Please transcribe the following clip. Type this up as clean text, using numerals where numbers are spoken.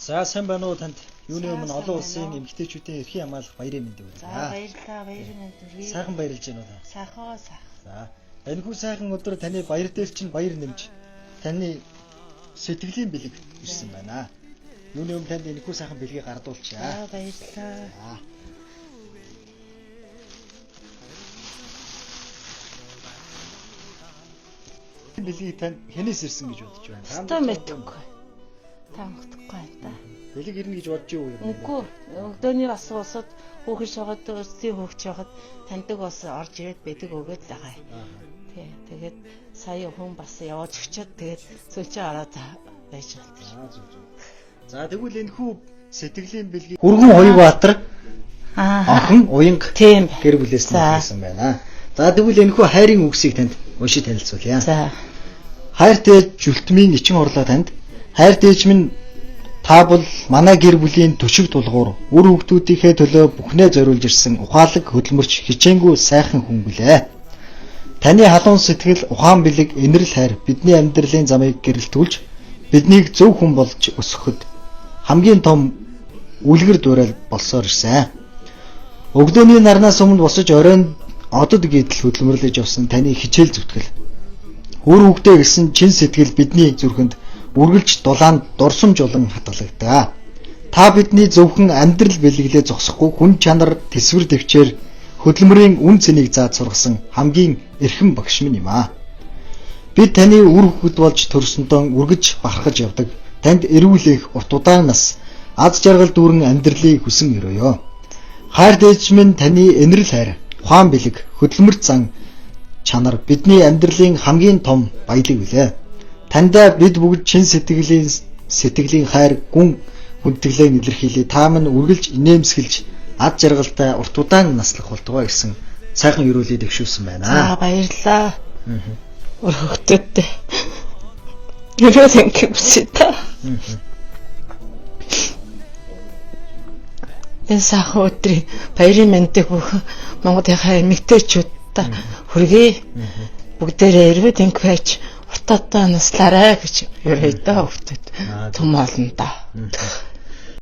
За, сайн байна уу танд? Юуны За, өмнө сайн олон байна улсын уу? эмэгтэйчүүдийн эрхийн хамгаалах баярын мэндийг За, хүргье. баярлалаа. Баярын мэнд хүргэе. Сайхан баярлж байна уу та? Сайхан сайхан. За. Энэхүү сайхан өдөр таны баяр дээр чинь баяр нэмж таны сэтгэлийн бэлэг ирсэн байна. Юуны өмнө танд энэхүү сайхан бэлгийг гардуулчихъя. За, баярлалаа. За. Энэ бэлгийг танд хэнээс ирсэн гэж бодож байна? Өстой мэдэхгүй. Та мэдхгүй байна та. Бэлэг ирнэ гэж бодож юу юм? Үгүй. Өдөөний бас усад хүүхэн шоогод өөрсдийн хүүхд шоогод таньдаг бас орж ирээд байдаг өгөөд л байгаа. Тий. Тэгээд сая хүн бас яваж өчөөд тэгээд сүүлчээ ороод байж байгаа. За, зөв зөв. За, тэгвэл энэхүү сэтгэлийн бэлгийг Өргөн Хоёрбаатар Аа. охин уянга Тийм. гэр бүлээс нь За. ирсэн байна. За, тэгвэл энэхүү хайрын үгсийг танд уншиж танилцуулъя. За. Хайртай жүлтмийн ичин орлоо танд. Хайртай ээж минь, та бол манай гэр бүлийн төшиг тулгуур, үр хүүхдүүдийнхээ төлөө бүхнээ зориулж ирсэн ухаалаг, хөдөлмөрч, хичээнгүй сайхан хүн билээ. Таны халуун сэтгэл, ухаан бэлэг, энэрэл хайр бидний амьдралын замыг гэрэлтүүлж, биднийг зөв хүн болж өсгөхөд хамгийн том үлгэр дуурайл болсоор ирсэн. Өглөөний нарнаас өмнө босож оройн одод гэдэл хөдөлмөрлөж явсан таны хичээл зүтгэл, үр хүүхдээ гэсэн чин сэтгэл бидний зүрхэнд үргэлж дулаан дурсамж болон хатгалагдаа. Та бидний зөвхөн амьдрал бэлэглээ зогсохгүй хүн чанар, тэсвэр төвчээр хөдөлмөрийн үн цэнийг зааж сургасан хамгийн эрхэм багш минь юм аа. Бид таны үр хүүхэд болж төрсөндөө үргэж бахархаж явдаг. Танд эрүүл их урт удаан нас, аз жаргал дүүрэн амьдралыг хүсэн өрөөё. Хайр дээж минь, таны энэрэл хайр, ухаан бэлэг, хөдөлмөр зан чанар бидний амьдралын хамгийн том баялаг билээ. Таньдаа бид бүгд чин сэтгэлийн хайр, гүн хүндэтгэлээ илэрхийлье. Та минь үргэлж инээмсэглэж ад жаргалтай урт удаан наслах болтугай гэсэн сайхан ерөөлийг дэвшүүлсэн байна. За, баярлалаа. Үр хүүхдүүдтэй. Ерөөл ингэ хүсье та. Энэ сайхан өдрийн баярын мэндийг бүх Монголынхаа эмэгтэйчүүдтэй хүргэе. Бүгдээрээ эргүүд инг байж урт одоо наслаарай гэж ерөөе дөө хүүхдүүд. Түм олондоо.